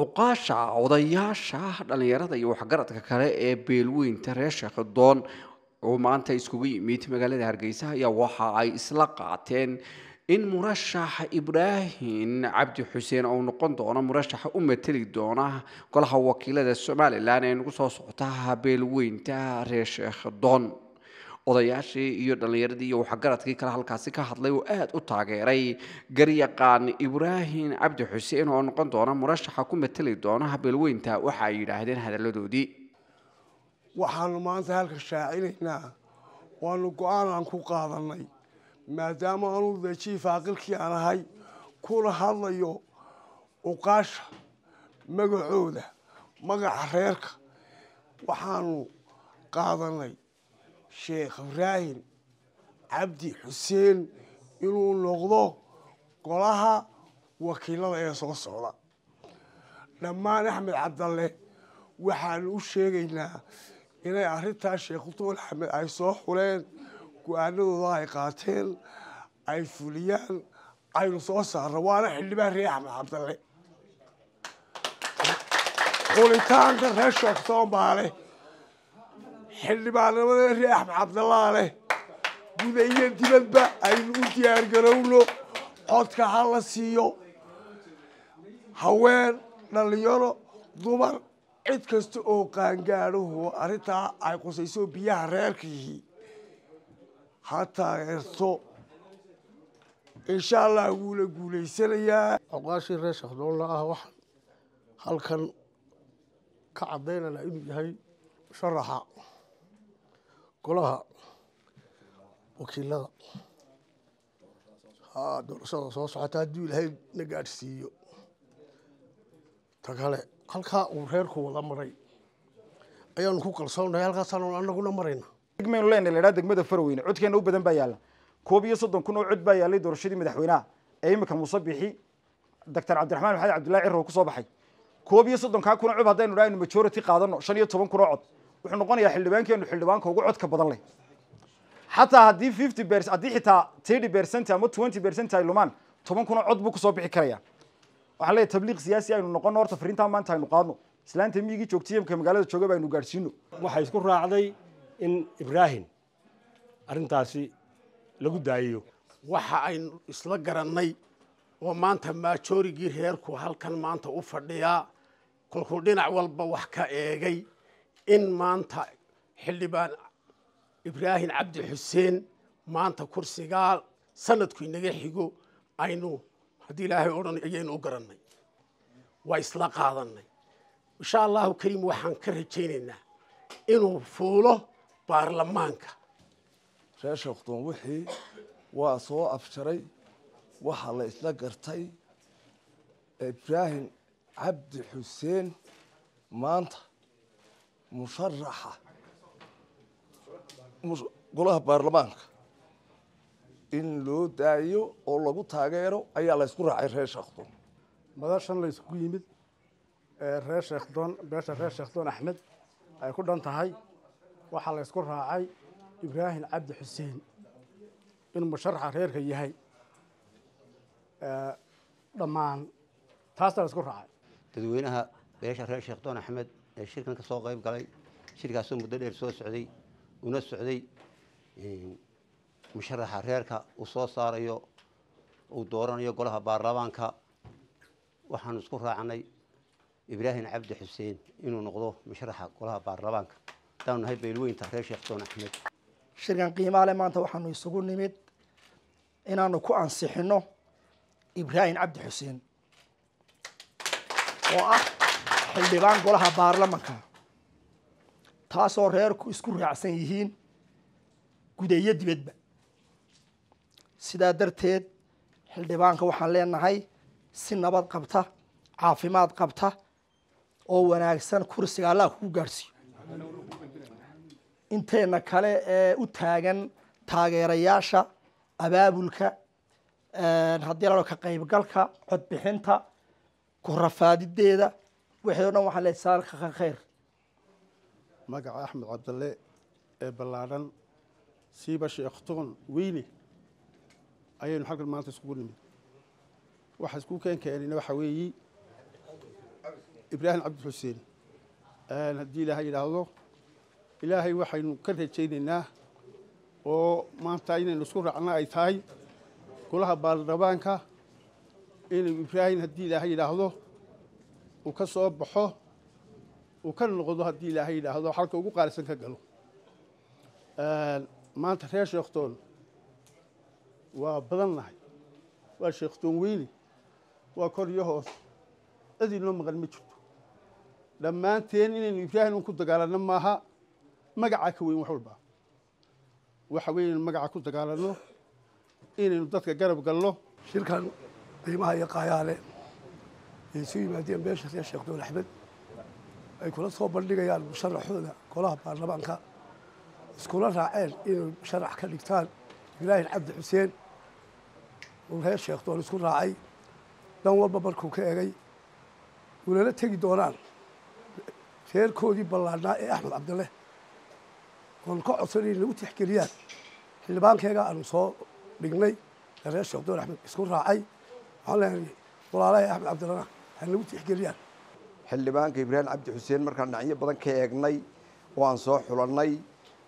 Cuqaasha, odayaasha, dhallinyarada iyo waxgaradka kale ee beelweynta reer Sheekhadoon oo maanta iskugu yimid magaalada Hargeysa ayaa waxa ay isla qaateen in murashax Ibraahim Cabdi Xuseen uu noqon doono murashaxa u mateli doona golaha wakiilada Somalilan ee nagu soo socota beelweynta reer Sheekhadoon. Odayaashii iyo dhallinyaradii iyo waxgaradkii kale halkaasi ka hadlay oo aada u taageeray garyaqaan Ibraahim Cabdi Xuseen oo noqon doona murashaxa ku mateli doona beelweynta waxa ay yidhaahdeen hadalladoodii: Waxaanu maanta halka shaacinaynaa, waanu go-aan aan ku qaadanay, maadaama anuu dee jiif caaqilkii aan ahay, kuna hadlayo uqaasha magacooda, magaca reerka, waxaanu qaadanay Sheekh Ibraahim Cabdi Xuseen inuu noqdo golaha wakiilada ee soo socda. Dhammaan Axmed Cabdalle waxaanu u sheegaynaa inay arrintaa Sheekh Doon Axmed ay soo xuleen, go-aanadooda ay qaateen, ay fuliyaan, aynu soo saarno, waana xildhibaan reer Axmed Cabdalle. Xulitaanka reer Sheektoon baa leh, xildhibaannimada reer Axmed Cabdallaa leh. Guda iyo dibadba aynu u diyaargarowno, codka ha la siiyo, haween, dhallinyaro, dumar, cid kasta oo qaangaadhuhu arrintaa ay qusayso biyaha reerkiihi ha taageerto. Insha Allah wuula guulaysanayaa. Cuqaashii reer Sheekhdoonna ah, waxaan halkan ka caddaynanaa inuu yahay musharaxa golaha wakiilada doorashada soo socota, hadduu Ilaahay na gaadhsiiyo. Ta kale, halkaa uu reerku wada maray ayaanu ku kalsoonahay, halkaasaanu anaguna marayna. Degmaynu leenahay la idhaha degmada Farweyne, codkeena u badan baa yaalla. 31,000 oo cod baa yaallay doorashadii madaxweynaha ee imika Muuse Bixi, Doctor Cabdiraxmaan Maxamed Cabdullahi Ciro kusoo baxay. 31-kaa kun oo cod haddaynu dhaha aynu majority qaadano, 15,000 oo cod, wuxuu noqonayaa xildhibaankeenu xildhibaanka ugu codka badan leh. Xataa haddii 50%, haddii xitaa 30% ama 20% ay lumaan, 10,000 oo cod buu kusoo bixi karaya. Waxaan leeyahay, tabliiq siyaasi aynu noqono. Horta fariintaa maanta aynu qaadno, islaanta miyigii joogtay imka magaalada jooga ba aynu gaadhsiino. Waxay isku raacday in Ibraahim arrintaasi lagu daayiyo. Waxa aynu isla garannay oo maanta maajoorigii reerku halkan maanta u fadhiyaa, kolkuu dhinac walba wax ka eegay, in maanta xildhibaan Ibraahim Cabdi Xuseen maanta kursigaa sanadku inaga xigo aynu, haddii Ilaahay odhan, ayaynu u garannay, waa isla qaadannay. Insha Allahu kariim, waxaan ka rajaynaynaa inuu fuulo baarlamaanka. Reer Sheekhdoon wixii waa soo afjaray. Waxaa la isla gartay Ibraahim Cabdi Xuseen maanta musharaxa golaha baarlamaanka in loo daayo oo lagu taageero ayaa la isku raacay reer Sheekhdoon. Madashan la isugu yimid ee reer Sheekhdoon, beesha reer Sheekhdoon Axmed ay ku dhan tahay, waxaa la isku raacay Ibraahim Cabdi Xuseen inuu musharaxa reerka yahay dhammaan, taasaa la isku raacay. Dadweynaha beesha reer Sheekhdoon Axmed ee shirkan ka soo qayb galay, shirkaasoo muddo dheer soo socday, una socday musharaxa reerka uu soo saarayo, uu dooranayo golaha baarlamaanka, waxaanu isku raacnay Ibraahim Cabdi Xuseen inuu noqdo musharaxa golaha baarlamaanka, haddaanu nahay beelweynta reer Sheekhdoon Axmed. Shirkan qiimaha leh maanta waxaanu isugu nimid inaanu ku ansixino Ibraahim Cabdi Xuseen oo ah xildhibaan golaha baarlamanka, taasoo reerku isku raacsan yihiin gudeeyo dibadba. Sidaa darteed xildhibaanka waxaan leenahay si nabad qabta, caafimaad qabta oo wanaagsan kursiga Allah kugu gaadhsiiyo. Inteena kale ee u taagan taageerayaasha, abaabulka, haddii la ka qaybgalka codbixinta, ku rafaadideeda, wixii o dhan waxaan leeyahay saalka khayr. Magaca Axmed Cabdalle ee ballaadhan, siiba Sheekhtoon weyne, ayaynu halkan maanta iskugu nimid. Waxa isku keenkeenina waxa weeyi Ibraahim Cabdi Xuseen. Haddii Ilaahay yidhaahdo, Ilaahay waxaynu ka rajaynaynaa oo maanta inaynu isku raacna ay tahay golaha baarlamaanka inuu Ibraahim, haddii Ilaahay yidhaahdo, uu ka soo baxo, uu ka noqdo, haddii Ilaahay yidhaahdo, xalka ugu qaalisan ka galo. Maanta reer Sheekhtoon waa badan nahay, waa Sheekhtoon weyne, waa kor iyo hoos, cid inoo maqan ma jirto. Dhammaanteen inaynu Ibraahim un ku dagaalanno maaha, magacaa ka weyn wax walba. Waxa weeye inaynu magaca ku dagaalanno, inaynu dadka garab galno. Shirkan qiimaha iyo qaayaha leh ay isu yimaadeen beesha reer Sheekhdoon Axmed ay kula soo bandhigayaan musharaxooda golaha baarlamaanka, iskula raaceen inay musharax ka dhigtaan Ibraahim Cabdi Xuseen, uu reer Sheekhdoon isku raacay dhan walba markuu ka egay, ulala tegi doonaan reerkoodii ballaadhnaa ee Axmed Cabdille, oon ka codsanay in lagu tixgeliyaan xildhibaankeega aanu soo dhignay ee reer Sheekhdoon Axmed isku raacay. Waxaan leenahay walaalahay Axmed Cabdillena ha nagu tixgeliyaan. Xildhibaanka Ibraahim Cabdi Xuseen markaan dhinacyo badan ka eegnay oo aan soo xulannay,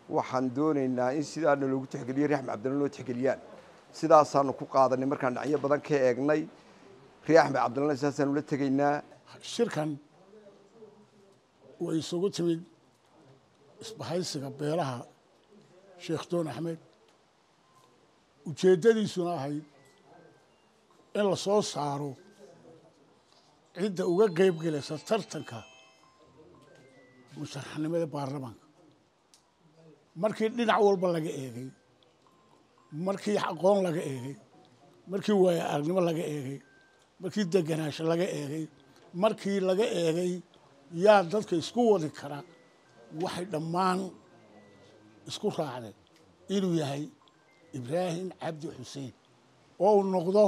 waxaan doonaynaa in sidaana loogu tixgeliyo, reer Axmed Cabdilla loo tixgeliyaan. Sidaasaanu ku qaadanay markaan dhinacyo badan ka eegnay, reer Axmed Cabdillana sidaasaanu la tegaynaa. Shirkan way isugu timid isbahaysiga beelaha Sheekhdoon Axmed, ujeeddadiisuna ahayd in la soo saaro cidda uga qeyb gelaysa tartanka musharaxnimada baarlamaanka. Markii dhinac walba laga eegay, markii aqoon laga eegay, markii waayo aragnimo laga eegay, markii deganaansho laga eegay, markii laga eegay yaa dadka isku wadi kara, waxay dhammaan isku raacday inuu yahay Ibraahim Cabdi Xuseen oo uu noqdo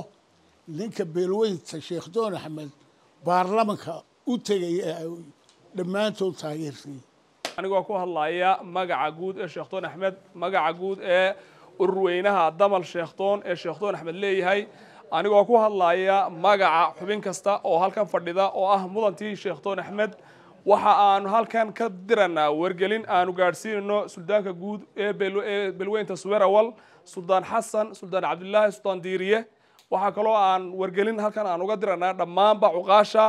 ninka beelweynta Sheekhdoon Axmed baarlamanka u tegaya ee ay dhammaantood taageersayay. Anigoo ku hadlaya magaca guud ee Sheekhdoon Axmed, magaca guud ee ururweynaha Damal Sheekhdoon ee Sheekhdoon Axmed leeyahay, anigoo ku hadlaya magaca xubin kasta oo halkan fadhida oo ah mudantii Sheekhdoon Axmed, waxa aanu halkan ka diranaa wargelin aanu gaadhsiinayno suldaanka guud ee beelweynta Suwerawal, Suldaan Xasan, Suldaan Cabdilaahi, Suldaan Diiriye. Waxaa kaloo aan wargelin halkan aan uga diranaa dhammaanba cuqaasha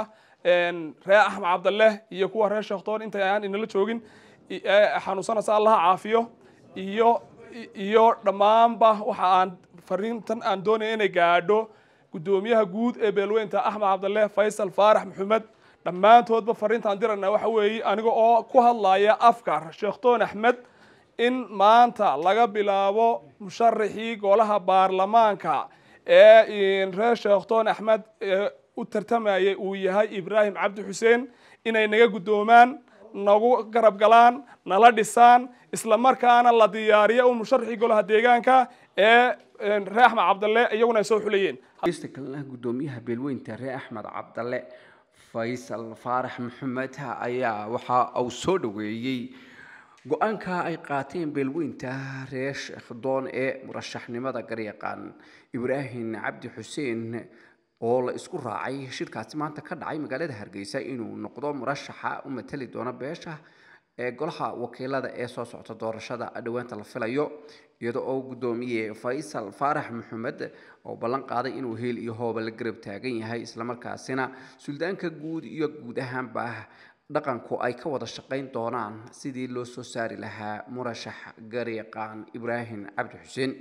reer Axmed Cabdalle iyo kuwa reer Sheekhdoon inta aan inala joogin xanuunsanaysa, Allaha caafiyo, iyo dhammaanba waxa aan fariintan aan doonaya inay gaadho guddoomiyaha guud ee beelweynta Axmed Cabdalle, Faysal Faarax Maxamed. Dhammaantoodba fariintaan dirana waxa weeye, aniga oo ku hadlaya afka Sheekhdoon Axmed, in maanta laga bilaabo musharaxii golaha baarlamaanka ee reer Sheekhdoon Axmed ee u tartamayay uu yahay Ibraahim Cabdi Xuseen, inay naga guddoomaan, nagu garab galaan, nala dhisaan, isla markaana la diyaariyo un musharaxii golaha deegaanka ee reer Axmed Cabdalle iyaguna ay soo xulayeen. Dhegeysta kalena, guddoomiyaha beelweynta reer Axmed Cabdalle, Faysal Faarax Maxamed, ayaa waxa uu soo dhaweeyey go-aanka ay qaateen beelweynta reer Sheekhdoon ee murashaxnimada garyaqaan Ibraahim Cabdi Xuseen oo la isku raacay shirkaasi maanta ka dhacay magaalada Hargeysa inuu noqdo murashaxa u matali doona beesha ee golaha wakiilada ee soo socota doorashada dhowaanta la filayo, iyada oo guddoomiye Faysal Faarax Maxamed oo ballan qaaday inuu heel iyo hooba la garab taagan yahay, islamarkaasina suldaanka guud iyo guud ahaanba dhaqanku ay ka wada shaqayn doonaan sidii loo soo saari lahaa murashax garyaqaan Ibraahim Cabdi Xuseen.